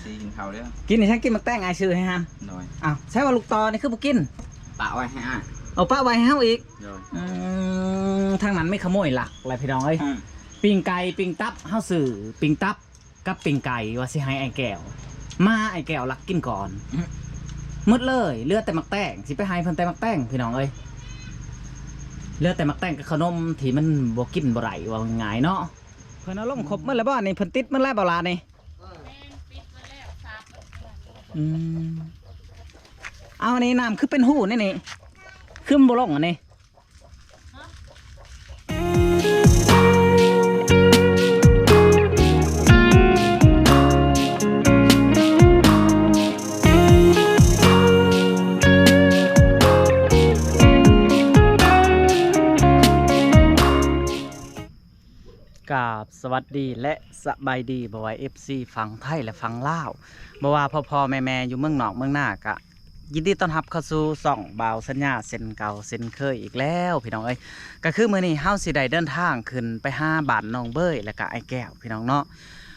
ຊິກິນເຂົ້າແລ້ວ. ກິນຫຍັງ? ກິນໝາກແຕງອ້າຍຊື້ໃຫ້ຫັ້ນ. ໂດຍ. ອ້າວ ໃສວ່າລູກຕໍ່ນີ້ຄືບໍ່ກິນ? ປະໄວ້ໃຫ້ອ້າຍ. ເອົາປະໄວ້ໃຫ້ເຮົາອີກ. ໂດຍ. ອືມ ທາງນັ້ນມີຂະໂມຍລັກແຫຼະພີ່ນ້ອງເອີຍ. ອືມ ປີ້ງໄກ່ ປີ້ງຕັບ ເຮົາຊື້ປີ້ງຕັບ ກັບປີ້ງໄກ່ວ່າຊິໃຫ້ອ້າຍແກ້ວ ມາອ້າຍແກ້ວລັກກິນກ່ອນ ອືມ ໝົດເລີຍ. ເຫຼືອແຕ່ໝາກແຕງ ຊິໄປໃຫ້ເພິ່ນແຕ່ໝາກແຕງພີ່ນ້ອງເອີຍ. ເຫຼືອແຕ່ໝາກແຕງກັບຂະໜົມທີ່ມັນບໍ່ກິນບໍ່ໄດ້ ເວົ້າງ່າຍໆເນາະ. ເພິ່ນເອົາລົງຄົບໝົດແລ້ວບໍ່ນີ້? ເພິ່ນຕິດໝົດແລ້ວບໍ່ລະນີ້? ແມ່ນ ປິດໝົດແລ້ວ ສາບໝົດແລ້ວ. ອືມ ເອົາ ອັນນີ້ນ້ຳຄືເປັນຮູແນວນີ້ ຄືມັນບໍ່ລົງອັນນີ້? ກາບສະຫວັດດີ ແລະ ສະບາຍດີ ບໍ່ວ່າ ເອັຟຊີ ຝັ່ງໄທ ແລະ ຝັ່ງລາວ ບໍ່ວ່າພໍ່ໆແມ່ໆຢູ່ເມືອງນອກເມືອງນາ ກະ ຍິນດີຕ້ອນຮັບເຂົ້າສູ່ຊ່ອງບ່າວສັນຍາເຊັ່ນເກົ່າເຊັ່ນເຄີຍອີກແລ້ວພີ່ນ້ອງເອີຍ. ກະຄືມື້ນີ້ເຮົາຊິໄດ້ເດີນທາງຂຶ້ນໄປຫາບ້ານນ້ອງເບີຍ ແລະກະອ້າຍແກ້ວພີ່ນ້ອງເນາະ.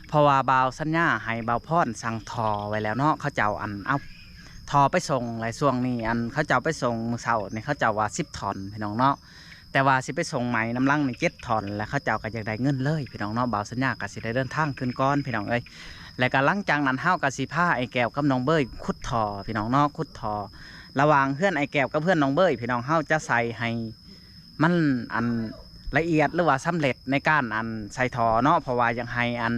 ເພາະວ່າບ່າວສັນຍາໃຫ້ບ່າວພອນສັ່ງທໍ່ໄວ້ແລ້ວເນາະ ເຂົາເຈົ້າອັນເອົາທໍ່ໄປສົ່ງ ແລະຊ່ວງນີ້ອັນເຂົາເຈົ້າໄປສົ່ງມື້ເຊົ້ານີ້ ເຂົາເຈົ້າວ່າສິບທ່ອນພີ່ນ້ອງເນາະ. ແຕ່ວ່າຊິໄປສົ່ງໃໝ່ນຳຫຼັງນີ້ເຈັດທ່ອນ ແລະເຂົາເຈົ້າກໍຢາກໄດ້ເງິນເລີຍພີ່ນ້ອງເນາະ. ບ່າວສັນຍາກໍຊິໄດ້ເດີນທາງຂຶ້ນກ່ອນພີ່ນ້ອງເອີຍ. ແລະກໍຫຼັງຈາກນັ້ນເຮົາກໍຊິພາອ້າຍແກ້ວກັບນ້ອງເບີຍຂຸດທໍ່ພີ່ນ້ອງເນາະ ຂຸດທໍ່ລະຫວ່າງເຮືອນອ້າຍແກ້ວກັບເຮືອນນ້ອງເບີຍພີ່ນ້ອງ. ເຮົາຈະໃສ່ໃຫ້ມັນອັນລະອຽດ ຫຼືວ່າສຳເລັດໃນການອັນໃສ່ທໍ່ເນາະ ເພາະວ່າຢາກໃຫ້ອັນ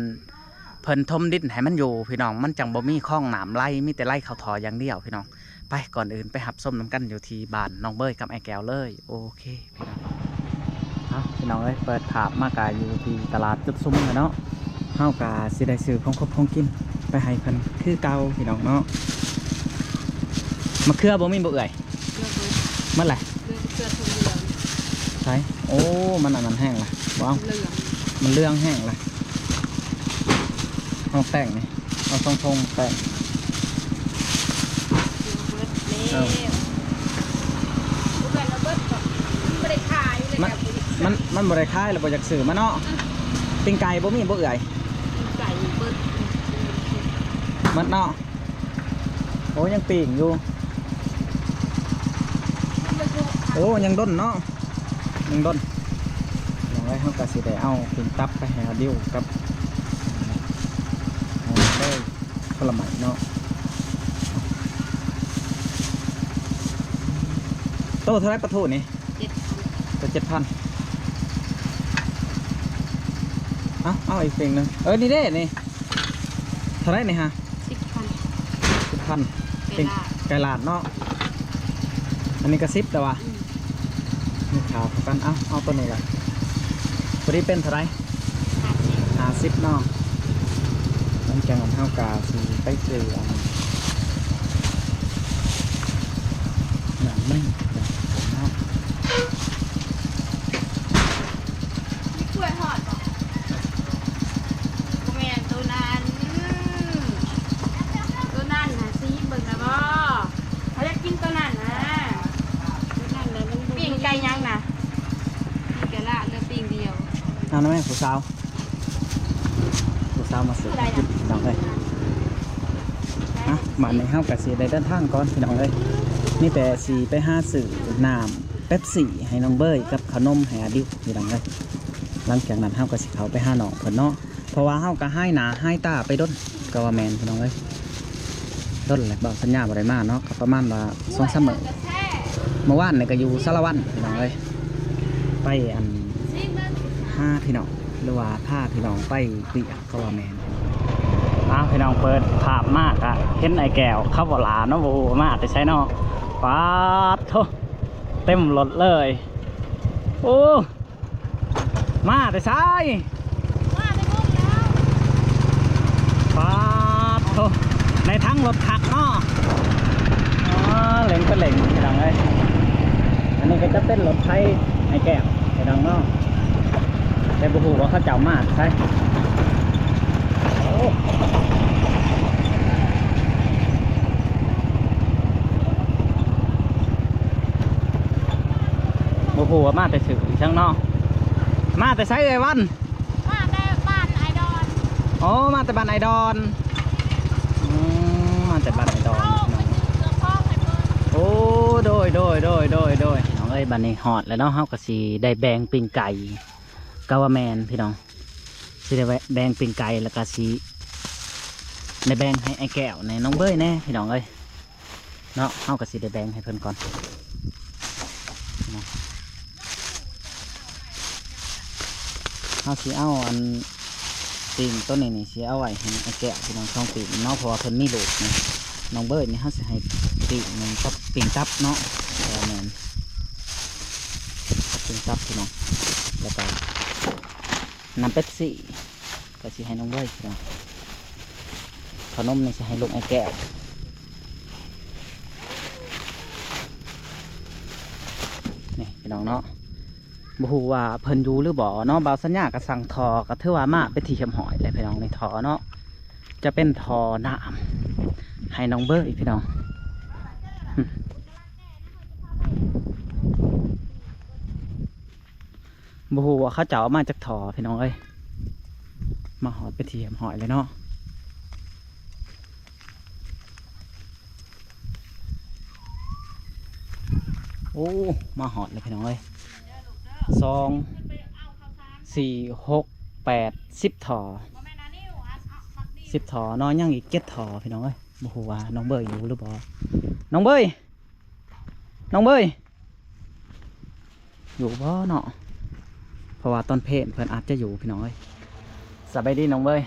ເພິ່ນຖົມດິນໃຫ້ມັນຢູ່ພີ່ນ້ອງ ມັນຈັ່ງບໍ່ມີຄອງນ້ຳໄຫຼ ມີແຕ່ໄຫຼເຂົ້າທໍ່ຢ່າງດຽວພີ່ນ້ອງ. ໄປ ກ່ອນອື່ນໄປຮັບຊົມນຳກັນຢູ່ທີ່ບ້ານນ້ອງເບີຍກັບອ້າຍແກ້ວເລີຍ. ໂອເຄພີ່ນ້ອງ ເອົາພີ່ນ້ອງເອີຍ ເປີດພາບມາກະຢູ່ທີ່ຕະຫຼາດຈຸດຊຸມແລ້ວເນາະ. ເຮົາກະຊິໄດ້ຊື້ຂອງຄົບຂອງກິນໄປໃຫ້ເພິ່ນຄືເກົ່າພີ່ນ້ອງເນາະ. ມະເຂືອບໍ່ມີບໍ່ເອື້ອຍ? ເກືອເບິດ ໝົດແຫຼະ. ເກືອ ເກືອທົ່ວເຫຼືອງ ໃສ? ໂອ້ ມັນອັນນັ້ນແຮງລະ ບໍ່ເອົາ ເຫຼືອງ ມັນເຫຼືອງແຮງລະ. ເອົາແປ້ງນີ້ ເອົາສອງຖົງແປ້ງ. ເກືອເບິດແລ້ວ ເອົາ ບໍ່ແມ່ນວ່າເບິດດອກ ມັນບໍ່ໄດ້ຂາຍເລີຍ ມັນ ມັນ ມັນບໍ່ໄດ້ຂາຍ ແລ້ວບໍ່ຢາກຊື້ມາເນາະ. ເອີ ປີ້ງໄກ່ບໍ່ມີບໍ່ເອື້ອຍ? ປີ້ງໄກ່ເບິດ ໝົດເນາະ. ໂອ້ ຍັງປີ້ງຢູ່ ໂອ້ ຍັງດົນເນາະ ຍັງດົນ. ຢ່າງໃດເຮົາກໍຊິໄດ້ເອົາປີ້ງຕັບໄປໃຫ້ອາດິວກັບ ເອີ ເລີຍ ຜົນລະໄມ້ເນາະ. ໂຕເທົ່າໃດປາທູນີ້? ເຈັດພັນ ໂຕເຈັດພັນ. ເອົາ ເອົາອີກປີ້ງໜຶ່ງ ເອີ ນີ້ເດ້ນີ້ ເທົ່າໃດນີ້ຮະ? ສິບພັນ ສິບພັນ ໄກ່ລາດ ໄກ່ລາດເນາະ. ອັນນີ້ກໍສິບແລ້ວວະ ອືມ ມີຂາເທົ່າກັນ. ເອົາ ເອົາໂຕນີ້ລະ ພໍດີເປັນເທົ່າໃດ? ຫ້າສິບ ຫ້າສິບເນາະ. ຫຼັງຈາກນັ້ນເຮົາກໍຊິໄປຊື້ອັນນ້ຳມັນເນາະ. ມີກ້ວຍທອດບໍ່? ບໍ່ແມ່ນໂຕນັ້ນ ໂຕນັ້ນນະ ຊິເບິ່ງນະບໍ່? ເຮົາຢາກກິນໂຕນັ້ນນະ ໂຕນັ້ນແຫຼະ. ມັນບໍ່ມີ ປີ້ງໄກ່ຫຍັງນະ? ປີ້ງໄກ່ລາດ ເຫຼືອປີ້ງດຽວ. ເອົານະແມ່ຜູ້ສາວ ຜູ້ສາວມາຊື້ກິນພີ່ນ້ອງເອີຍ. ອ່ະ ບາດນີ້ເຮົາກໍຊິໄດ້ເດີນທາງກ່ອນພີ່ນ້ອງເອີຍ ມີແຕ່ຊິໄປຫາຊື້ນ້ຳ ເປັບຊີໃຫ້ນ້ອງເບີຍກັບເຂົ້າໜົມໃຫ້ອາດິວພີ່ນ້ອງເອີຍ. ຫຼັງຈາກນັ້ນເຮົາກໍຊິເຂົ້າໄປຫານ້ອງເພິ່ນເນາະ ເພາະວ່າເຮົາກໍຫາຍໜ້າຫາຍຕາໄປດົນ ກໍວ່າແມ່ນພີ່ນ້ອງເອີຍ. ດົນແລ້ວ ບ່າວສັນຍາບໍ່ໄດ້ມາເນາະ ກໍປະມານວ່າສອງສາມມື້. ເມື່ອວານນີ້ກໍຢູ່ສາລະວັນພີ່ນ້ອງເອີຍ ໄປອັນຫາພີ່ນ້ອງ ຫຼືວ່າພາພີ່ນ້ອງໄປວຽກ ກໍວ່າແມ່ນ. ອ້າວ ພີ່ນ້ອງ ເປີດພາບມາກະເຫັນອ້າຍແກ້ວ ເຂົາບໍ່ຫຼ້າເນາະ ບໍ່ຮູ້ວ່າມາແຕ່ໃສເນາະ. ປາດໂທ້ ເຕັມລົດເລີຍ. ໂອ້ ມາແຕ່ໃສ? ມາແຕ່ພຸ້ນແລ້ວ. ປາດໂທ້ ໃນຖັງລົດຄັກເນາະ. ອໍ ເລັ່ງໄປເລັ່ງ ພີ່ນ້ອງເອີຍ. ອັນນີ້ກໍຈະເປັນລົດໄຖອ້າຍແກ້ວ ພີ່ນ້ອງເນາະ ແຕ່ບໍ່ຮູ້ວ່າເຂົາເຈົ້າມາແຕ່ໃສ. ໂອ້ ບໍ່ຮູ້ວ່າມາແຕ່ຊື່ອີ່ຫຍັງເນາະ. ມາແຕ່ໃສເອື້ອຍວັນ? ມາແຕ່ບ້ານອ້າຍດອນ. ອໍ ມາແຕ່ບ້ານອ້າຍດອນ. ແຕ່ບ້ານໄອດອນພີ່ນ້ອງ. ໂອ້ ໂດຍ ໂດຍ ໂດຍ ໂດຍ ໂດຍ ພີ່ນ້ອງເອີຍ, ບັດນີ້ຮອດແລ້ວເນາະ, ເຮົາກໍຊິໄດ້ແບ່ງປີ້ງໄກ່ ກະວ່າແມ່ນພີ່ນ້ອງ, ຊິໄດ້ແບ່ງປີ້ງໄກ່ ແລ້ວກໍຊິໄດ້ແບ່ງໃຫ້ອ້າຍແກ້ວແດ່ ນ້ອງເບີຍແດ່ ພີ່ນ້ອງເອີຍ. ເນາະ ເຮົາກໍຊິໄດ້ແບ່ງໃຫ້ເພິ່ນກ່ອນເນາະ. ເຮົາຊິເອົາອັນ ປີ້ງໂຕນີ້ນີ້ ຊິເອົາໄວ້ໃຫ້ອ້າຍແກ້ວ ພີ່ນ້ອງ ສອງປີ້ງເນາະ, ເພາະວ່າເພິ່ນມີລູກນີ້. ນ້ອງເບີຍນີ້ ເຮົາຊິໃຫ້ປີ້ງໜຶ່ງກັບປີ້ງຕັບເນາະ, ເອີ ແມ່ນ ກັບປີ້ງຕັບ ພີ່ນ້ອງ, ແລ້ວກໍນ້ຳເປັບຊີ ກໍຊິໃຫ້ນ້ອງເບີຍ ພີ່ນ້ອງ. ເຂົ້າໜົມນີ້ຊິໃຫ້ລູກອ້າຍແກ້ວ ນີ້ ພີ່ນ້ອງເນາະ. ບໍ່ຮູ້ວ່າເພິ່ນຢູ່ຫຼືບໍ່ເນາະ. ບ່າວສັນຍາກໍສັ່ງທໍ່ ກໍຖືວ່າມາເປັນທີ່ຮຽບຮ້ອຍແລ້ວ ພີ່ນ້ອງ. ນີ້ທໍ່ເນາະ ຈະເປັນທໍ່ນ້ຳໃຫ້ນ້ອງເບີຍ ພີ່ນ້ອງ. ບໍ່ຮູ້ວ່າເຂົາເຈົ້າເອົາມາຈັກທໍ່ ພີ່ນ້ອງເອີຍ. ມາຮອດເປັນທີ່ຮຽບຮ້ອຍແລ້ວເນາະ. ໂອ້ ມາຮອດແລ້ວ ພີ່ນ້ອງເອີຍ, ສອງ ສີ່ ຫົກ ແປດ ສິບທໍ່ ສິບທໍ່ເນາະ, ຍັງອີກເຈັດທໍ່ ພີ່ນ້ອງເອີຍ. ບໍ່ຮູ້ວ່ານ້ອງເບີຍຢູ່ຫຼືບໍ່ ນ້ອງເບີຍ ນ້ອງເບີຍ ຢູ່ບໍ່ເນາະ? ເພາະວ່າຕອນເພນເພິ່ນອາດຈະຢູ່ ພີ່ນ້ອງເອີຍ. ສະບາຍດີນ້ອງເບີຍ.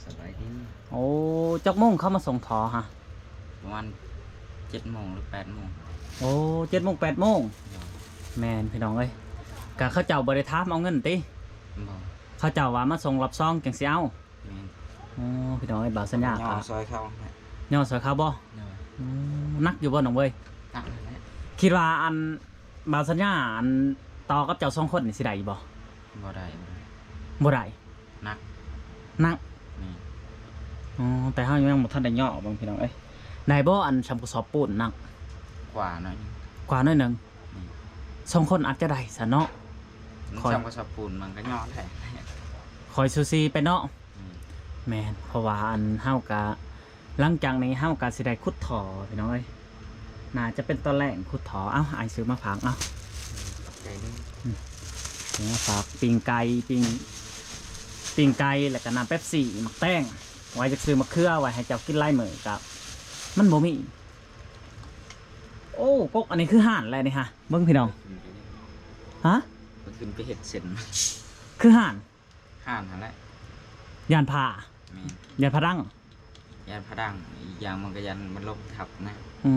ສະບາຍດີ. ໂອ້ ຈັກໂມງເຂົາມາສົ່ງທໍ່ຮະ? ປະມານເຈັດໂມງຫຼືແປດໂມງ. ໂອ້ ເຈັດໂມງ ແປດໂມງ. ໂດຍ. ແມ່ນ ພີ່ນ້ອງເອີຍ, ກະເຂົາເຈົ້າບໍ່ໄດ້ຖາມເອົາເງິນຕິ? ບໍ່. ເຂົາເຈົ້າວ່າມາສົ່ງຮອບສອງຈັ່ງຊິເອົາ. ແມ່ນ. ໂອ້ ພີ່ນ້ອງເອີຍ, ບ່າວສັນຍາກໍຍໍຊ່ອຍເຂົາ. ຍໍຊ່ອຍເຂົາບໍ່? ໂດຍ. ໂອ້ ໜັກຢູ່ບໍ່ນ້ອງເບີຍ? ໜັກແຫຼະ. ຄິດວ່າອັນ ບ່າວສັນຍາ ອັນຕໍ່ກັບເຈົ້າສອງຄົນນີ້ຊິໄດ້ຢູ່ບໍ່? ບໍ່ໄດ້ ບໍ່ໄດ້ ບໍ່ໄດ້. ໜັກ ໜັກ. ແມ່ນ. ອໍ ແຕ່ເຮົາຍັງບໍ່ທັນໄດ້ຍໍເບິ່ງ ພີ່ນ້ອງເອີຍ. ໄດ້ບໍ່ ອັນຊຳກະສອບປູນໜັກ? ກວ່າໜ້ອຍໜຶ່ງ ກວ່າໜ້ອຍໜຶ່ງ. ແມ່ນ. ສອງຄົນອາດຈະໄດ້ຊະເນາະ. ມັນ ຂ້ອຍ ຊຳກະສອບປູນມັນກໍຍໍໄດ້. ຂ້ອຍຊູຊີໄປເນາະ. ແມ່ນ. ແມ່ນ ເພາະວ່າອັນເຮົາກະ ຫຼັງຈາກນີ້ເຮົາກໍຊິໄດ້ຂຸດທໍ່ ພີ່ນ້ອງເອີຍ, ໜ້າຈະເປັນຕອນແລງຂຸດທໍ່. ເອົ້າ ອ້າຍຊື້ມາຝາກ. ເອົ້າ ຂອບໃຈເດີ. ອືມ ຊື້ມາຝາກ ປີ້ງໄກ່ ປີ້ງ ປີ້ງໄກ່ ແລ້ວກໍນ້ຳເປັບຊີ ໝາກແຕງ, ວ່າຢາກຊື້ໝາກເຂືອໄວ້ໃຫ້ເຈົ້າກິນຫຼາຍມື້ ກໍມັນບໍ່ມີ. ໂອ້ ກົກອັນນີ້ຄືຮ້ານແຫຼະນີ້ຮະ, ເບິ່ງພີ່ນ້ອງ. ຮະ? ເພິ່ນຂຶ້ນໄປເຮັດເສັ້ນ ຄືຮ້ານ ຮ້ານຫັ້ນແຫຼະ. ຢ້ານພ້າ. ແມ່ນ. ຢ້ານພ້າດັງ. ຢ້ານພ້າດັງ, ອີກຢ່າງມັນກໍຢ້ານມັນລົ້ມທັບນະ. ອື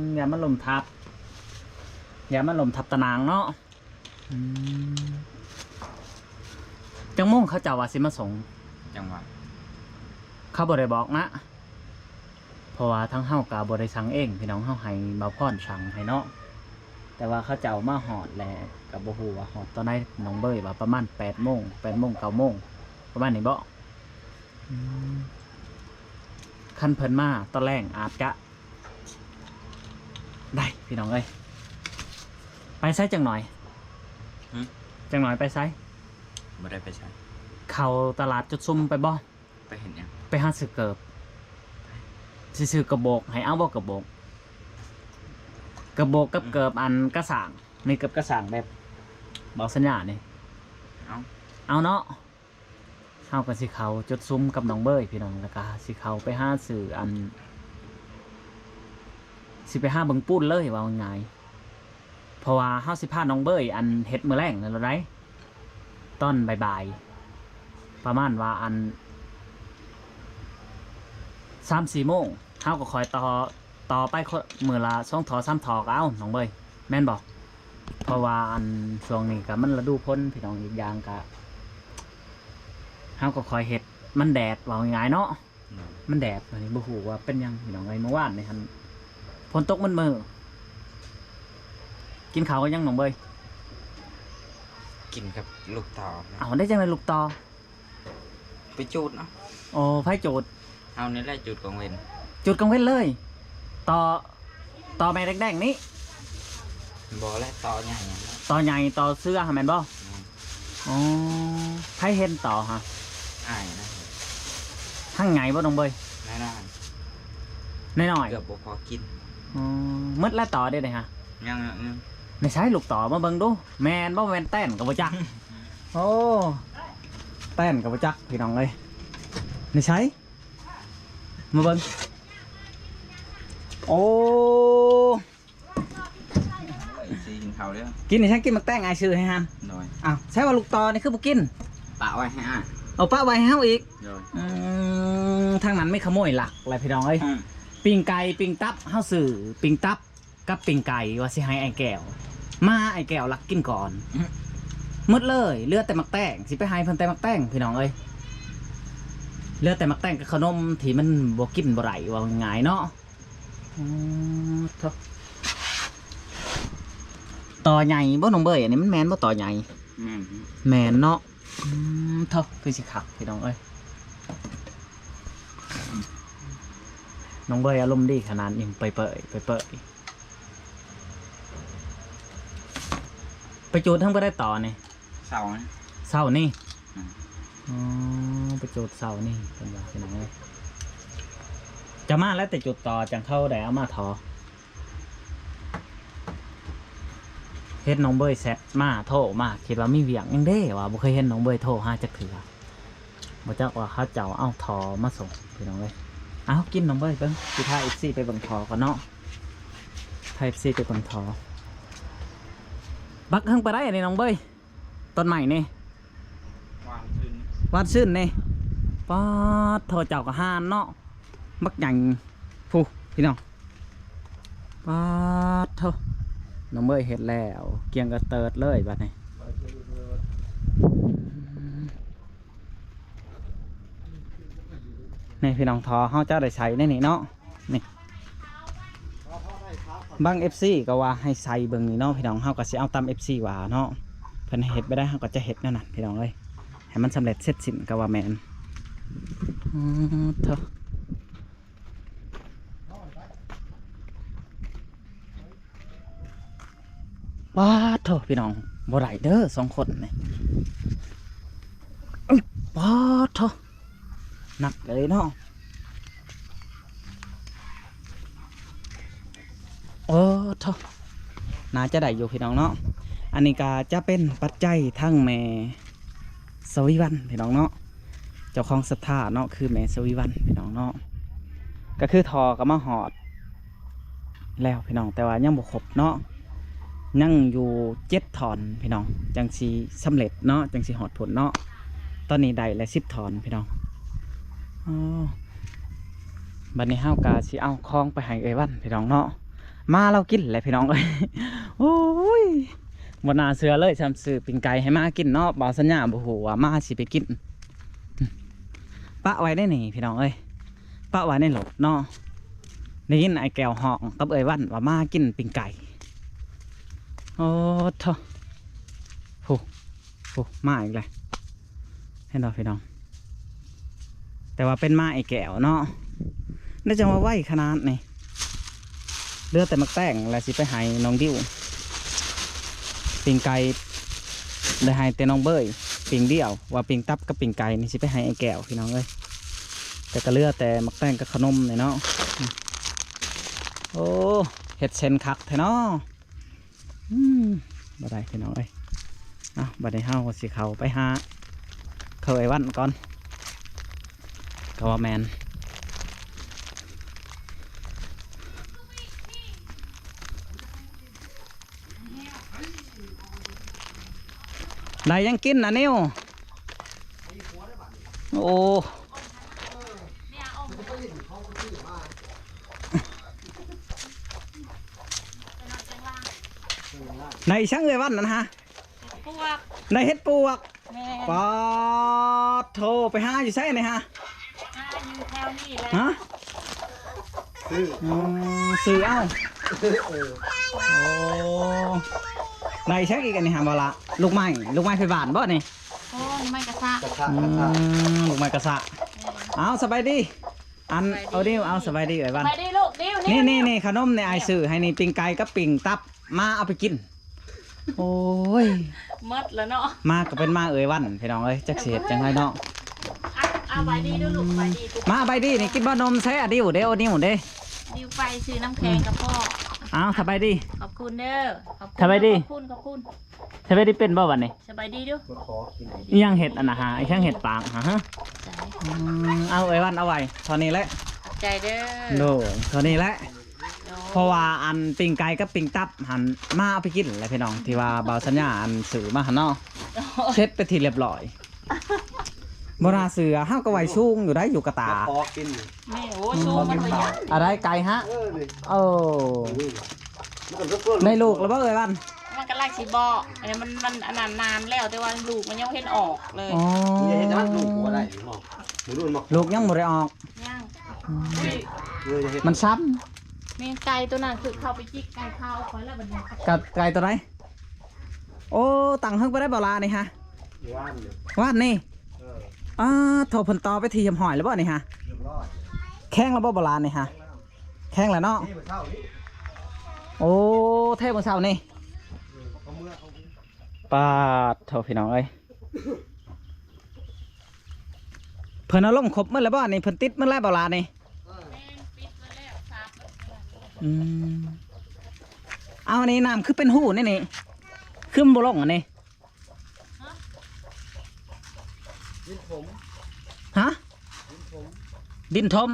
ມ ຢ້ານມັນລົ້ມທັບ, ຢ້ານມັນລົ້ມທັບຕາໜ່າງເນາະ. ອືມ ຈັກໂມງເຂົາເຈົ້າວ່າຊິມາສົ່ງ? ຈັ່ງຫວະ ເຂົາບໍ່ໄດ້ບອກນະ. ເພາະວ່າທາງເຮົາກໍບໍ່ໄດ້ສັ່ງເອງ ພີ່ນ້ອງ, ເຮົາໃຫ້ບ່າວພອນສັ່ງໃຫ້ເນາະ. ແຕ່ວ່າເຂົາເຈົ້າມາຮອດແລ້ວ ກໍບໍ່ຮູ້ວ່າຮອດຕອນໃດ. ນ້ອງເບີຍວ່າປະມານແປດໂມງ ແປດໂມງ ເກົ້າໂມງ ປະມານນີ້ບໍ? ອືມ ຄັນເພິ່ນມາຕອນແລງອາດຈະໄດ້ ພີ່ນ້ອງເອີຍ. ໄປໃສຈັກໜ່ອຍ? ຫຶ? ຈັກໜ່ອຍໄປໃສ? ບໍ່ໄດ້ໄປໃສ. ເຂົ້າຕະຫຼາດຈຸດຊຸມໄປບໍ່? ໄປເຮັດຫຍັງ? ໄປຫາຊື້ເກີບ. ຊິຊື້ກະໂບກໃຫ້ເອົາບໍ່? ກະໂບກ ກະໂບກກັບ ອືມ ເກີບອັນກະສ້າງ. ນີ້ເກີບກະສ້າງແບບເບົາສັນຍານີ້. ເອົາ ເອົາເນາະ. ເຮົາກໍຊິເຂົ້າຈຸດຊຸມກັບນ້ອງເບີຍ ພີ່ນ້ອງ, ແລ້ວກໍຊິເຂົ້າໄປຫາຊື້ອັນ ຊິໄປຫາເບິ່ງປູນເລີຍ ເວົ້າງ່າຍ. ເພາະວ່າເຮົາຊິພານ້ອງເບີຍ ອັນ ເຮັດມື້ແລງນັ້ນໂລດໃດ໋ ຕອນບ່າຍໆ ປະມານວ່າ ອັນ ສາມສີ່ໂມງ ເຮົາກໍຄ່ອຍຕໍ່ ຕໍ່ໄປຄົນ ມື້ລະສອງທໍ່ສາມທໍ່ກໍເອົາ ນ້ອງເບີຍ ແມ່ນບໍ່? ເພາະວ່າ ອັນ ຊ່ວງນີ້ກໍມັນລະດູຝົນ ພີ່ນ້ອງ, ອີກຢ່າງກໍ ເຮົາກໍຄ່ອຍເຮັດ ມັນແດດ ເວົ້າງ່າຍໆເນາະ. ອືມ ມັນແດດ ອັນນີ້ບໍ່ຮູ້ວ່າເປັນຫຍັງ ພີ່ນ້ອງເອີຍ. ມື້ວານນີ້ຫັ້ນຝົນຕົກໝົດມື້. ກິນເຂົ້າກັບຫຍັງ ນ້ອງເບີຍ? ກິນກັບລູກຕໍ່. ເອົ້າ ໄດ້ຈັ່ງໃດລູກຕໍ່? ໄປຈູດເນາະ. ໂອ້ ໃຜຈູດ? ເຮົານີ້ແຫຼະຈູດກາງເວັນ. ຈູດກາງເວັນເລີຍ? ຕໍ່ ຕໍ່ແມ່ແດງໆນີ້? ບໍ່ແຫຼະ ຕໍ່ໃຫຍ່ຫັ້ນແຫຼະ. ຕໍ່ໃຫຍ່ ຕໍ່ເສືອຫັ້ນແມ່ນບໍ່? ແມ່ນ. ອໍ ໃຜເຫັນຕໍ່ຮະ? ອ້າຍນະ. ທັງໃຫຍ່ບໍ່ ນ້ອງເບີຍ? ແນ່ນອນ. ນ້ອຍໆ ເກືອບບໍ່ພໍກິນ. ອືມ ໝົດແລ້ວຕໍ່ເດ້ນີ້ຫະ? ຍັງໆໆ. ໃນໃສລູກຕໍ່ ມາເບິ່ງດູ ແມ່ນບໍ່? ແມ່ນແຕນກໍບໍ່ຈັກ. ໂອ້ ແຕນກໍບໍ່ຈັກ ພີ່ນ້ອງເອີຍ. ໃນໃສ? ມາເບິ່ງ. ໂອ້ ເອີຍ ຊິກິນເຂົ້າເດີ້. ກິນຫຍັງ? ກິນໝາກແຕງອ້າຍຊື້ໃຫ້ຫັ້ນ. ໂດຍ. ອ້າວ ໃສວ່າລູກຕໍ່ນີ້ຄືບໍ່ກິນ? ປະໄວ້ໃຫ້ອ້າຍ. ເອົາປະໄວ້ໃຫ້ເຮົາອີກ. ໂດຍ. ອືມ ທາງນັ້ນມີຂະໂມຍລັກແຫຼະ ພີ່ນ້ອງເອີຍ. ອືມ ປີ້ງໄກ່ ປີ້ງຕັບ ເຮົາຊື້ປີ້ງຕັບ ກັບປີ້ງໄກ່ວ່າຊິໃຫ້ອ້າຍແກ້ວ ມາອ້າຍແກ້ວລັກກິນກ່ອນ. ອືມ ໝົດເລີຍ ເຫຼືອແຕ່ໝາກແຕງ ຊິໄປໃຫ້ເພິ່ນແຕ່ໝາກແຕງ ພີ່ນ້ອງເອີຍ. ເຫຼືອແຕ່ໝາກແຕງກັບຂະໜົມທີ່ມັນບໍ່ກິນບໍ່ໄດ້ ເວົ້າງ່າຍໆເນາະ. ອືມ ໂທ້ ຕໍ່ໃຫຍ່ບໍ່ນ້ອງເບີຍ? ອັນນີ້ມັນແມ່ນບໍ່ຕໍ່ໃຫຍ່? ແມ່ນ ແມ່ນເນາະ. ອືມ ໂທ້ ຄືຊິຄັກ ພີ່ນ້ອງເອີຍ. ນ້ອງເບີຍອາລົມດີຂະໜາດນີ້ ເປີຍໆ ເປີຍໆ. ໄປຈູດທັງບໍ່ໄດ້ຕໍ່ນີ້ ເຊົ້ານີ້ ເຊົ້ານີ້. ອືມ ອໍ ໄປຈູດເຊົ້ານີ້ ເພິ່ນວ່າ ພີ່ນ້ອງເອີຍ. ຈະມາແລ້ວແຕ່ຈູດຕໍ່ ຈັ່ງເຂົາໄດ້ເອົາມາທໍ່. ເຫັນນ້ອງເບີຍແຊັດມາ ໂທມາ ຄິດວ່າມີວຽກຫຍັງເດ້ ວ່າບໍ່ເຄີຍເຫັນນ້ອງເບີຍໂທຫາຈັກເທື່ອ. ບໍ່ຈັກວ່າເຂົາເຈົ້າເອົາທໍ່ມາສົ່ງ ພີ່ນ້ອງເອີຍ. ເອົາ ກິນນ້ອງເບີຍເບິ່ງ ຊິພາເອັຟຊີໄປເບິ່ງທໍ່ກ່ອນເນາະ. ພາເອັຟຊີໄປເບິ່ງທໍ່. ບັກເຫິງປານໃດອັນນີ້ນ້ອງເບີຍ? ຕົ້ນໄມ້ນີ້ ວານຊືນ ວານຊືນນີ້. ປາດໂທ ເຈົ້າກໍຫານເນາະ ບັກໃຫຍ່ພຸ້ນ ພີ່ນ້ອງ. ປາດໂທ ນ້ອງເບີຍເຮັດແລ້ວ ກຽງກະເຕີດເລີຍບາດນີ້. ນີ້ພີ່ນ້ອງ ທໍ່ເຮົາຈະໄດ້ໃສ່ໃນນີ້ເນາະ ນີ້. ບາງເອັຟຊີກໍວ່າໃຫ້ໃສ່ເບິ່ງນີ້ເນາະ ພີ່ນ້ອງ. ເຮົາກໍຊິເອົາຕາມເອັຟຊີວ່າເນາະ ເພິ່ນໃຫ້ເຮັດແບບໃດ ເຮົາກໍຈະເຮັດແນວນັ້ນ ພີ່ນ້ອງເອີຍ. ໃຫ້ມັນສຳເລັດເສັດສິ້ນກໍວ່າແມ່ນ. ອືມ ໂທ້ ປາດໂທ ພີ່ນ້ອງ ບໍ່ໄດ້ເດີ ສອງຄົນນີ້. ປາດໂທ ໜັກເລີຍເນາະ. ໂອ້ໂທ ໜ້າຈະໄດ້ຢູ່ ພີ່ນ້ອງເນາະ. ອັນນີ້ກໍຈະເປັນປັດໄຈທາງແມ່ ສະວີວັນ ພີ່ນ້ອງເນາະ. ເຈົ້າຂອງສັດທາເນາະ ຄືແມ່ສະວີວັນ ພີ່ນ້ອງເນາະ. ກໍຄືທໍ່ກໍມາຮອດແລ້ວ ພີ່ນ້ອງ ແຕ່ວ່າຍັງບໍ່ຄົບເນາະ ຍັງຢູ່ເຈັດທ່ອນ ພີ່ນ້ອງ ຈັ່ງຊິສຳເລັດເນາະ ຈັ່ງຊິຮອດພຸ້ນເນາະ. ຕອນນີ້ໄດ້ແລ້ວສິບທ່ອນ ພີ່ນ້ອງ. ອໍ ບັດນີ້ເຮົາກໍຊິເອົາຂອງໄປໃຫ້ເອື້ອຍວັນ ພີ່ນ້ອງເນາະ. ໝາລາວກິນແຫຼະ ພີ່ນ້ອງເອີຍ. ໂອ້ຍ ບໍ່ໜ້າເຊື່ອເລີຍ ຊ້ຳຊື້ປີ້ງໄກ່ໃຫ້ໝາກິນເນາະ. ບ່າວສັນຍາບໍ່ຮູ້ວ່າໝາຊິໄປກິນ. ປະໄວ້ໃນນີ້ ພີ່ນ້ອງເອີຍ ປະໄວ້ໃນລົດເນາະ. ໄດ້ຍິນອ້າຍແກ້ວຮ້ອງກັບເອື້ອຍວັນວ່າໝາກິນປີ້ງໄກ່. ໂອ້ໂທ ໂຫ ໂຫ ມາອີກແລ້ວ ເຫັນບໍ່ ພີ່ນ້ອງ? ແຕ່ວ່າເປັນໝາອ້າຍແກ້ວເນາະ ແລ້ວຈັ່ງວ່າໄວຂະໜາດນີ້. ເຫຼືອແຕ່ໝາກແຕງແລ້ວຊິໄປໃຫ້ນ້ອງດິວ. ປີ້ງໄກ່ໄດ້ໃຫ້ແຕ່ນ້ອງເບີຍປີ້ງດຽວ ວ່າປີ້ງຕັບກັບປີ້ງໄກ່ນີ້ຊິໄປໃຫ້ອ້າຍແກ້ວ ພີ່ນ້ອງເອີຍ. ແຕ່ກໍເຫຼືອແຕ່ໝາກແຕງກັບຂະໜົມນີ້ເນາະ. ໂອ້ ເຮັດເສັ້ນຄັກແທ້ເນາະ. ອືມ ບໍ່ໄດ້ ພີ່ນ້ອງເອີຍ. ເອົາ ບັດນີ້ເຮົາກໍຊິເຂົ້າໄປຫາເຂົາໄອ້ວັນກ່ອນ ກໍວ່າແມ່ນ. ໄດ້ຫຍັງກິນນະນິວ? ໂອ້ ໄດ້ອີ່ຫຍັງເອື້ອຍວັນນັ້ນຫະ? ເຫັດປວກ ໄດ້ເຫັດປວກ. ແມ່ນ ປາດໂທ ໄປຫາຢູ່ໃສນີ້ຫະ? ຫາຢູ່ແຖວນີ້ແຫຼະ ຫະ? ຊື້ ອໍ ຊື້ເອົາ ເອີ ໂອ້ ໄດ້ອີ່ຫຍັງອີກອັນນີ້ຫະ ບໍ່ລະ? ລູກໄມ້ ລູກໄມ້ໄຟບ້ານບໍ່ນີ້? ໂອ້ ລູກໄມ້ກະຊະ ກະຊະ ອືມ ກະຊະ ລູກໄມ້ກະຊະ. ແມ່ນ ເອົາ ສະບາຍດີ ອັນ ສະບາຍດີ ເອົາດິວ ເອົາ ສະບາຍດີເອື້ອຍວັນ ສະບາຍດີລູກດິວ. ນີ້ ນີ້ ນີ້ ນີ້ ນີ້ ຂະໜົມນີ້ ນີ້ ອ້າຍຊື້ໃຫ້ນີ້ ປີ້ງໄກ່ກັບປີ້ງຕັບ ມາເອົາໄປກິນ. ໂອ້ຍ ໝົດແລ້ວເນາະ ມາກໍເປັນມາເອື້ອຍວັນ ພີ່ນ້ອງເອີຍ ຈັກຊິເຮັດຈັ່ງໃດເນາະ. ອ່ະ ເອົາ ສະບາຍດີດູລູກ ສະບາຍດີ ມາ ສະບາຍດີ ນີ້ກິນບໍ່ນົມໃຊ້ອາດິວເດ້ ອາດິວເດ້. ໂອ້ ຕິວໄປຊື້ນ້ຳແຂງກັບພໍ່. ອ້າວ ສະບາຍດີ. ຂອບຄຸນເດີ. ຂອບຄຸນ ສະບາຍດີ. ຂອບຄຸນ ຂອບຄຸນ. ສະບາຍດີ ເປັນບໍ່ບັດນີ້? ສະບາຍດີດູ. ມາຂໍກິນ ອີ່ຫຍັງເຮັດອັນນ່າຫາ ອີ່ຫຍັງເຮັດປາກຫາ? ໃຈ ອືມ ເອົາ ເອີຍວັນ ເອົາໄວ້ເທົ່ານີ້ແຫຼະ. ຂອບໃຈເດີ. ໂດຍ ເທົ່ານີ້ແຫຼະ. ໂດຍ ເພາະວ່າອັນປີ້ງໄກ່ກັບປີ້ງຕັບຫັ້ນ ມາເອົາໄປກິນແຫຼະພີ່ນ້ອງ ທີ່ວ່າບ່າວສັນຍາອັນຊື້ມາຫັ້ນເນາະ. ໂດຍ ເສັດເປັນທີ່ລຽບລ້ອຍ. ບໍ່ໜ້າເຊື່ອ ເຮົາກໍໄວ້ສູງຢູ່ໄດ໋ ຢູ່ກະຕາ. ມາຂໍກິນ ນີ້ ໂອ້ ສູງມັນບໍ່ຍັງ ອາ ໄດ້ໄກຮະ. ເອີ ນີ້ ເອີ ນີ້ ມັນກໍ ໄດ້ລູກແລ້ວບໍ່ເອີຍວັນ? ມັນກຳລັງຊິບອກ ອັນນີ້ມັນ ມັນອັນນັ້ນນານແລ້ວ ແຕ່ວ່າລູກມັນຍັງບໍ່ເຫັນອອກເລີຍ. ອໍ ນີ້ເຮັດຫຍັງລູກບໍ່ໄດ້ເນາະ ບໍ່ຮູ້ເນາະ ລູກຍັງບໍ່ໄດ້ອອກ. ຍັງ ອືມ ເອີ ຢ່າເຮັດ ມັນຊ້ຳ. ແມ່ນໄກ່ຕົວນັ້ນຄືເຂົ້າໄປຈິກໄກ່ຂາວຂ້ອຍແລ້ວບັດນີ້. ກັບໄກ່ຕົວໃດ? ໂອ້ ຕັ້ງເທິງໄປໄດ້ບໍ່ລະນີ້ຫະ? ວານນີ້ ວານນີ້. ເອີ ອາ ໂທ ເພິ່ນຕໍ່ໄປທີ່ຮຽບຮ້ອຍແລ້ວບໍ່ນີ້ຫະ? ຮຽບຮ້ອຍ. ແຂງແລ້ວບໍ່ ບໍ່ລະນີ້ຫະ? ແຂງແລ້ວເນາະ. ເທມື້ເຊົ້ານີ້ ໂອ້ ເທມື້ເຊົ້ານີ້. ເອີ ເຂົາເມືອ ເຂົາ ປາດໂທ ພີ່ນ້ອງເອີຍ ເພິ່ນເອົາລົງຄົບໝົດແລ້ວບໍ່ນີ້? ເພິ່ນຕິດໝົດແລ້ວບໍ່ລະນີ້? ເອີ ອືມ ເອົາ ອັນນີ້ນ້ຳຄືເປັນຮູແນວນີ້ ຄືມັນບໍ່ລົງອັນນີ້? ດິນຖົມ ຮະ? ດິນຖົມ ດິນຖົມ.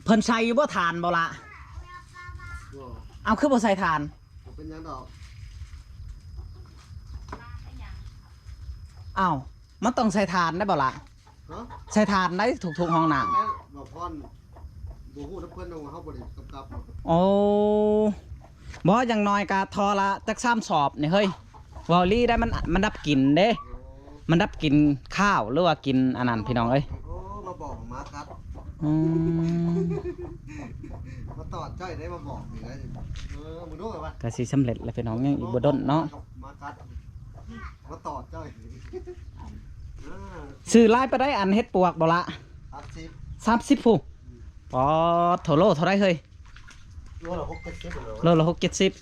ເພິ່ນໃສ່ຢູ່ບໍ່ຖ່ານບໍ່ລະ? ບໍ່. ເອົາ ຄືບໍ່ໃສ່ຖ່ານ? ບໍ່ເປັນຫຍັງດອກ. ເອົ້າ ມັນຕ້ອງໃສ່ຖ່ານໄດ້ບໍ່ລະ? ຮະ? ໃສ່ຖ່ານໄດ້ທຸກໆຫ້ອງນ້ຳ. ແມ່ນບໍ່ພອນ ບໍ່ຮູ້ນຳເພິ່ນ ເຮົາບໍ່ໄດ້ກຳກັບ. ໂອ້ ບໍ່ ຢ່າງໜ້ອຍກະທໍ່ລະຈັກສາມສອບນີ້ເຮີ້ຍ. ເວົ້າອີ່ຫຼີໄດ໋ ມັນ ມັນດັບກິ່ນເດ້. ໂອ້ ມັນດັບກິ່ນຄາວ ຫຼືວ່າກິ່ນອັນນັ້ນ ພີ່ນ້ອງເອີຍ. ໂອ້ ມາບອກໝາກັດ. ອືມ ມາຕອດເຈົ້າໄດ້ ມາບອກນີ້ໄດ໋. ເອີ ມຶງດູວ່າ ກະຊິສຳເລັດແລ້ວ ພີ່ນ້ອງ ຍັງອີກບໍ່ດົນເນາະ. ມາກັດ ມາຕອດເຈົ້າ. ຊື້ຫຼາຍປານໃດ ອັນເຫັດປວກບໍ່ລະ? ສາມສິບ ສາມສິບພຸ້ນ. ອືມ ປາດໂທ ໂລເທົ່າໃດເຮີ້ຍ? ໂລລະຫົກເຈັດສິບ. ໂລລະຫົກເຈັດສິບ.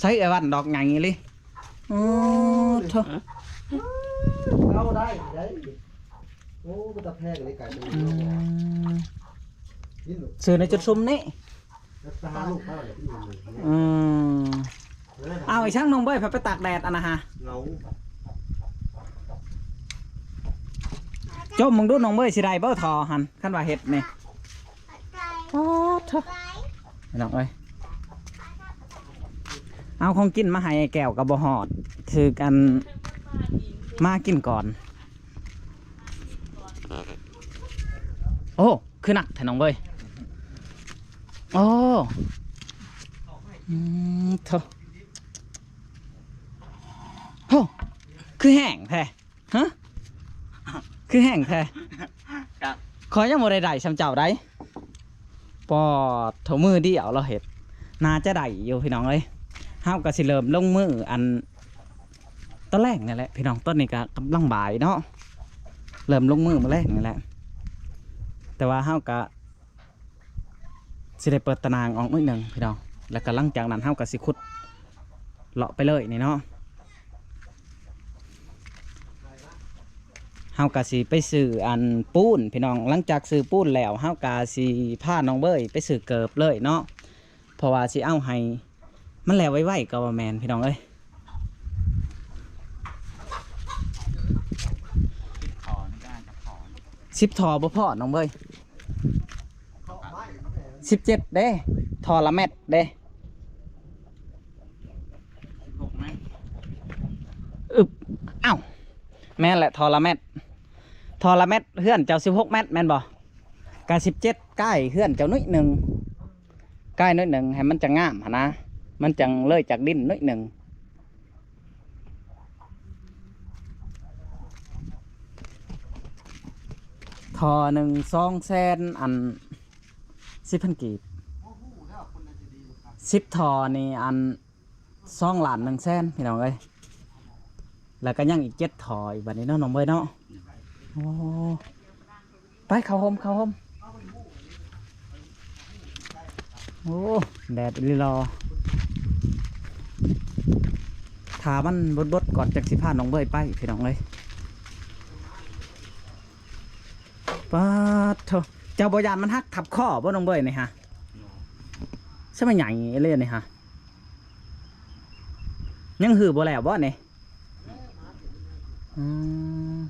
ໃສ່ ເອື້ອຍວັນ ດອກໃຫຍ່ອີ່ຫຼີ. ໂອ້ ໂອ້ ໂທ ເອົາໄດ້ໄດ໋. ໂອ້ ມັນຕາແພງເດ້ ໄກ່ຕົວນີ້. ອືມ ຊື້ໃນຈຸດຊຸມນີ້. ອືມ ເອົາ ອີ່ຊ່າງນ້ອງເບີຍ ໄປຕາກແດດອັນນະຫະ. ເຫງົາ ຈົ່ມເບິ່ງດູ ນ້ອງເບີຍ ຊິໄດ້ບໍ່ທໍ່ຫັ້ນ ຄັນວ່າເຮັດນີ້. ໂອ້ໂທ ພີ່ນ້ອງເອີຍ ເອົາຂອງກິນມາໃຫ້ແກ້ວກໍບໍ່ຮອດ ຖືກອັນ ມາກິນກ່ອນ. ໂອ້ ຄືໜັກແທ້ນ້ອງເອີຍ. ໂອ້ ອືມ ໂທ້ ໂທ້ ຄືແຫ້ງແທ້ ຮະ ຄືແຫ້ງແທ້. ຂ້ອຍຍັງບໍ່ໄດ້ໄດ້ສ່ຳເຈົ້າໃດ໋. ປອດໂທ ມືດຽວລາວເຮັດ ໜ້າຈະໄດ້ຢູ່ພີ່ນ້ອງເອີຍ. ເຮົາກໍຊິເລີ່ມລົງມືອັນ ຕອນແລງນີ້ແຫຼະພີ່ນ້ອງ ຕອນນີ້ກໍກຳລັງບ່າຍເນາະ ເລີ່ມລົງມືມື້ແລງນີ້ແຫຼະ. ແຕ່ວ່າເຮົາກໍຊິໄດ້ເປີດຕາໜ່າງອອກໜ້ອຍໜຶ່ງພີ່ນ້ອງ ແລ້ວກໍຫຼັງຈາກນັ້ນເຮົາກໍຊິຂຸດເລາະໄປເລີຍນີ້ເນາະ. ເຮົາກໍຊິໄປຊື້ອັນປູນພີ່ນ້ອງ ຫຼັງຈາກຊື້ປູນແລ້ວ ເຮົາກໍຊິພານ້ອງເບີຍໄປຊື້ເກີບເລີຍເນາະ ເພາະວ່າຊິເອົາໃຫ້ ມັນແລ້ວໄວໆກໍບໍ່ແມ່ນພີ່ນ້ອງເອີຍ. ສິບທໍ່ບໍ່ພໍນ້ອງເບີຍ ສິບເຈັດເດ້ ທໍ່ລະແມັດເດ້. ອຶບ ອ້າວ ແມ່ນແຫຼະ ທໍ່ລະແມັດ ທໍ່ລະແມັດ ເຮືອນເຈົ້າສິບຫົກແມັດແມ່ນບໍ່? ກະສິບເຈັດ ໃກ້ເຮືອນເຈົ້າໜ້ອຍໜຶ່ງ ໃກ້ໜ້ອຍໜຶ່ງ ໃຫ້ມັນຈະງາມຫັ້ນນະ ມັນຈັ່ງເລີຍຈາກດິນໜ້ອຍໜຶ່ງ. ທໍ່ໜຶ່ງສອງແສນ ອັນ ສິບພັນກີບ ສິບທໍ່ນີ້ ອັນ ສອງລ້ານໜຶ່ງແສນ ພີ່ນ້ອງເອີຍ. ແລ້ວກໍຍັງອີກເຈັດທໍ່ອີກບັດນີ້ເນາະ ນ້ອງເບີຍເນາະ. ໂອ້ ໄປເຂົ້າຮົ່ມ ເຂົ້າຮົ່ມ. ໂອ້ ແດດອີ່ຫຼີຫຼໍ່ ຖ້າມັນບົດໆກ່ອນ ຈັ່ງຊິພານ້ອງເບີຍໄປ ພີ່ນ້ອງເອີຍ. ປາດໂທ ເຈົ້າບໍ່ຢ້ານມັນຫັກທັບຄໍບໍ່ ນ້ອງເບີຍ ນີ້ຫະ? ຊະມາໃຫຍ່ເລີຍນີ້ຮະ. ຍັງຮື້ບໍ່ແລ້ວບໍ່ນີ້? ອືມ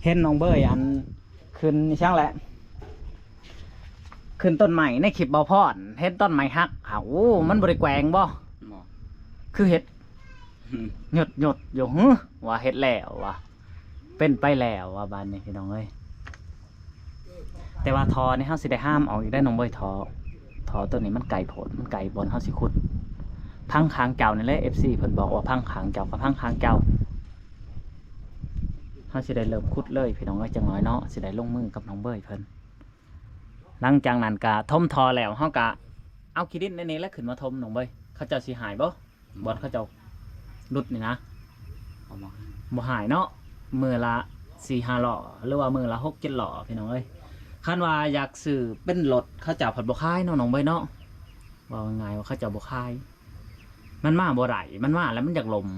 ເຫັນນ້ອງເບີຍອັນ ຂຶ້ນອີ່ຫຍັງແຫຼະ ຂຶ້ນຕົ້ນໄມ້ໃນຄລິບບ່າວພອນ ເຫັນຕົ້ນໄມ້ຫັກ. ອ້າວ ໂອ້ ມັນບໍ່ໄດ້ແກວ່ງບໍ່? ບໍ່ ຄືເຮັດ ອືມ ຫຍຸດໆຢູ່ ຫື ວ່າເຮັດແລ້ວວ່າ ເປັນໄປແລ້ວວ່າ ບາດນີ້ພີ່ນ້ອງເອີຍ. ແຕ່ວ່າທໍ່ນີ້ເຮົາຊິໄດ້ຫາມອອກອີກໄດ໋ນ້ອງເບີຍ. ທໍ່ ທໍ່ໂຕນີ້ມັນໄກໂພດ ມັນໄກບ່ອນເຮົາຊິຂຸດ. ພັງຂ້າງເຈົ້ານີ້ແຫຼະ ເອັຟຊີ ເພິ່ນບອກວ່າພັງຂ້າງເຈົ້າ ກໍພັງຂ້າງເຈົ້າ. ເຮົາຊິໄດ້ເລີ່ມຂຸດເລີຍພີ່ນ້ອງເອີຍ ຈັກໜ້ອຍເນາະ ຊິໄດ້ລົງມືກັບນ້ອງເບີຍເພິ່ນ. ຫຼັງຈາກນັ້ນກະຖົມທໍ່ແລ້ວ ເຮົາກະເອົາຂີ້ດິນໃນນີ້ແຫຼະຂຶ້ນມາຖົມນ້ອງເບີຍ. ເຂົາເຈົ້າຊິຫາຍບໍ່? ບ່ອນເຂົາເຈົ້າຫຼຸດນີ້ນະ ບໍ່ຫາຍ ບໍ່ຫາຍເນາະ. ມື້ລະສີ່ຫ້າລໍ້ ຫຼືວ່າມື້ລະຫົກເຈັດລໍ້ພີ່ນ້ອງເອີຍ. ຄັນວ່າຢາກຊື້ເປັນລົດ ເຂົາເຈົ້າພັດບໍ່ຂາຍເນາະນ້ອງເບີຍເນາະ. ເວົ້າງ່າຍໆວ່າເຂົາເຈົ້າບໍ່ຂາຍ ມັນມາບໍ່ໄດ້ ມັນມາແລ້ວມັນຢາກລົ້ມ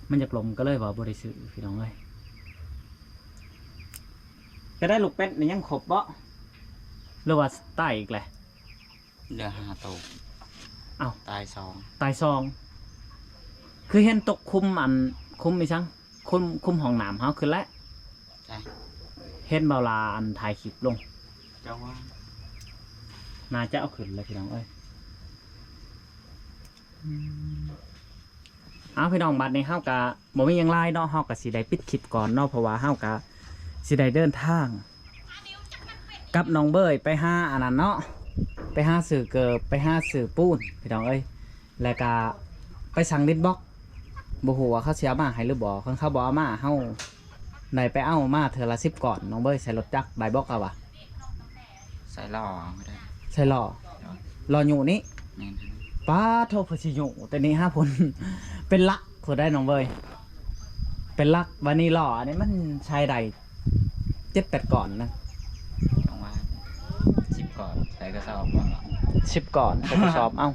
ມັນຢາກລົ້ມ ກໍເລີຍວ່າບໍ່ໄດ້ຊື້ພີ່ນ້ອງເອີຍ. ເປັນໃດລູກເປັດນີ້ຍັງຄົບບໍ່ ຫຼືວ່າຕາຍອີກແຫຼະ? ເຫຼືອຫ້າໂຕ. ເອົ້າ ຕາຍສອງ ຕາຍສອງ. ຄືເຫັນຕົກຄຸມອັນ ຄຸມອີ່ຫຍັງ ຄຸມ ຄຸມຫ້ອງນ້ຳເຮົາຂຶ້ນແລ້ວ. ເຫັນບໍ່ລະ ອັນຖ່າຍຄລິບລົງ ເຈົ້າວ່າ ໜ້າຈະເອົາຂຶ້ນແລ້ວພີ່ນ້ອງເອີຍ. ອືມ ເອົາ ພີ່ນ້ອງ ບັດນີ້ເຮົາກະບໍ່ມີຫຍັງຫຼາຍເນາະ ເຮົາກະຊິໄດ້ປິດຄລິບກ່ອນເນາະ ເພາະວ່າເຮົາກະຊິໄດ້ເດີນທາງກັບນ້ອງເບີຍໄປຫາອັນນັ້ນເນາະ ໄປຫາຊື້ເກີບ ໄປຫາຊື້ປູນພີ່ນ້ອງເອີຍ. ແລ້ວກະໄປສັ່ງດິນບລັອກ ບໍ່ຮູ້ວ່າເຂົາຊິເອົາມາໃຫ້ຫຼືບໍ່. ຄັນເຂົາບໍ່ເອົາມາ ເຮົາໄດ້ໄປເອົາມາເທື່ອລະສິບກ້ອນ ນ້ອງເບີຍ ໃສ່ລົດຈັກໄດ້ບໍ່ ເຂົາວ່າ. ໃສ່ລໍ້ເອົາກໍໄດ້ ໃສ່ລໍ້ ລໍ້ຍູ້ນີ້. ແມ່ນ ປາໂທ ເພິ່ນຊິຍູ້ແຕ່ນີ້ຫາພຸ້ນ ເປັນຫຼັກພຸ້ນໄດ໋ນ້ອງເບີຍ ເປັນຫຼັກ. ບາດນີ້ລໍ້ອັນນີ້ມັນໃສ່ໄດ້ເຈັດແປດກ້ອນນະ ປະມານສິບກ້ອນ ໃສ່ກະສອບ ສິບກ້ອນໃສ່ກະສອບ. ເອົ້າ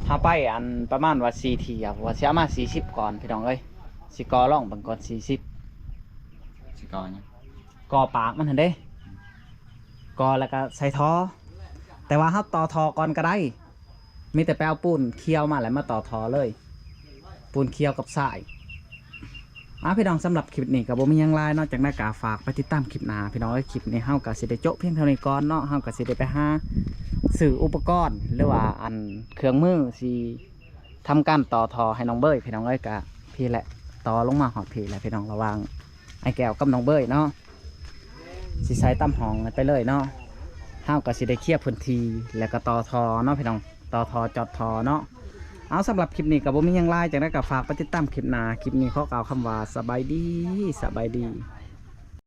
ເຮົາໄປອັນປະມານວ່າສີ່ເທື່ອ ວ່າຊິເອົາມາສີ່ສິບກ້ອນ ພີ່ນ້ອງເອີຍ. ຊິກໍລອງເບິ່ງກ່ອນ ສີ່ສິບ ຊິກໍຫຍັງ? ກໍປາກມັນຫັ້ນເດ້ ກໍແລ້ວກໍໃສ່ທໍ່ ແຕ່ວ່າເຮົາຕໍ່ທໍ່ກ່ອນກໍໄດ້ ມີແຕ່ໄປເອົາປູນຂຽວມາແລ້ວມາຕໍ່ທໍ່ເລີຍ ປູນຂຽວກັບຊາຍ. ອ່າ ພີ່ນ້ອງ ສຳລັບຄລິບນີ້ກໍບໍ່ມີຫຍັງຫຼາຍເນາະ ຈັ່ງໃດກໍຝາກໄປຕິດຕາມຄລິບໜ້າ ພີ່ນ້ອງເອີຍ. ຄລິບນີ້ເຮົາກໍຊິໄດ້ໂຈະພຽງເທົ່ານີ້ກ່ອນເນາະ ເຮົາກໍຊິໄດ້ໄປຫາຊື້ອຸປະກອນ ຫຼືວ່າອັນເຄື່ອງມືຊິ ທຳການຕໍ່ທໍ່ໃຫ້ນ້ອງເບີຍ ພີ່ນ້ອງເອີຍ. ກະພີ້ແຫຼະ ຕໍ່ລົງມາຮອດພີ້ແຫຼະ ພີ່ນ້ອງ ລະຫວ່າງອ້າຍແກ້ວກັບນ້ອງເບີຍເນາະ ຊິໃສ່ຕາມຫ້ອງໄປເລີຍເນາະ. ເຮົາກໍຊິໄດ້ເຄຍພື້ນທີ່ ແລ້ວກໍຕໍ່ທໍ່ເນາະ ພີ່ນ້ອງ ຕໍ່ທໍ່ຈອດທໍ່ເນາະ. ເອົາ ສຳລັບຄລິບນີ້ກໍບໍ່ມີຫຍັງຫຼາຍ ຈັ່ງໃດກໍຝາກໄປຕິດຕາມຄລິບໜ້າ. ຄລິບນີ້ຂໍກ່າວຄຳວ່າ ສະບາຍດີ ສະບາຍດີ.